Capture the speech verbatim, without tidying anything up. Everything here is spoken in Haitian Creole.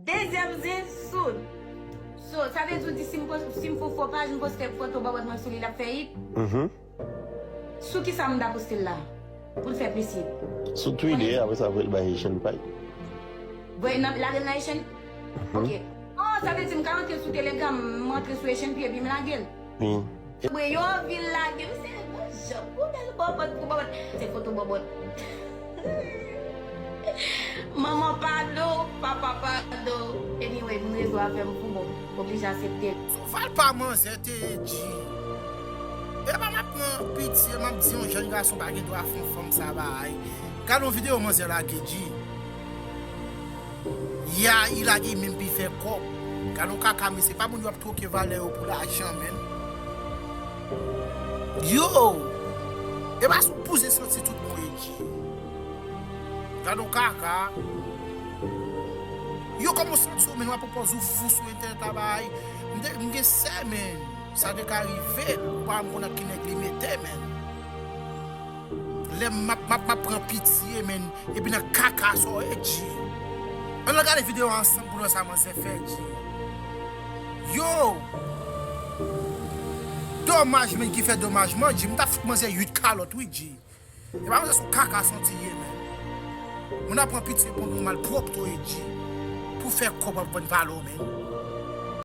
Dezyèm zen sou. So, sa vle di w di si m pos- si m fè fo paj, m poste foto bòbòt mwen sou li, l ap fè hit? Mhm. Sou ki sa m ta poste l la? Pou l fè plis hit. Sou Twitter, apre sa voye l bay Haitian Pie. Voye nan lage l nan Haitian? Ok. Oh, sa vle di m ka antre sou Telegram, m antre sou Haitian Pie epi m lage l. Wi. Mwen yo vin lage m se bon jan pou bèl bòbòt pou bòbòt. Se foto bòbòt. Manman padon, papa padon. Anyway, moun rezo a fè m fou bon. Oblije aksepte l. Soval pa manzè te di. E pa m ap pran pitye, m ap di yon jèn gason pa gen dwa fè yon fanm sa bay. Gade yon videyo manzè lage di. Ya, i lage menm pi fè kòb. Gade yon kaka, mesye, pa moun yo ap twoke valè yo pou lajan, menn. Yo! E pa sou pouze santi tout mwen di. Gade yon kaka. Yo, kòman w santi w, menn, w ap pran pòz ou fou sou entènèt la bay. M te- m gen sè, menn. Sa te ka rive, ou pa konn ak ki nèg li mete, menn. Lè m ap m ap- m ap pran pitye, menn, epi nan kaka sa w ye, G. Ann al gade videyo a ansanm pou nou wè sa manzè fè, G. Yo! Domaj, menn, ki fè domajman, G. M t ap fout manzè uit kalòt, wi, G. E pa manzè sou kaka santi ye, menn. Moun ap pran pitye pou nou malpwòpte w ye, G. Pou fè kòb w ap vann valè w, menn.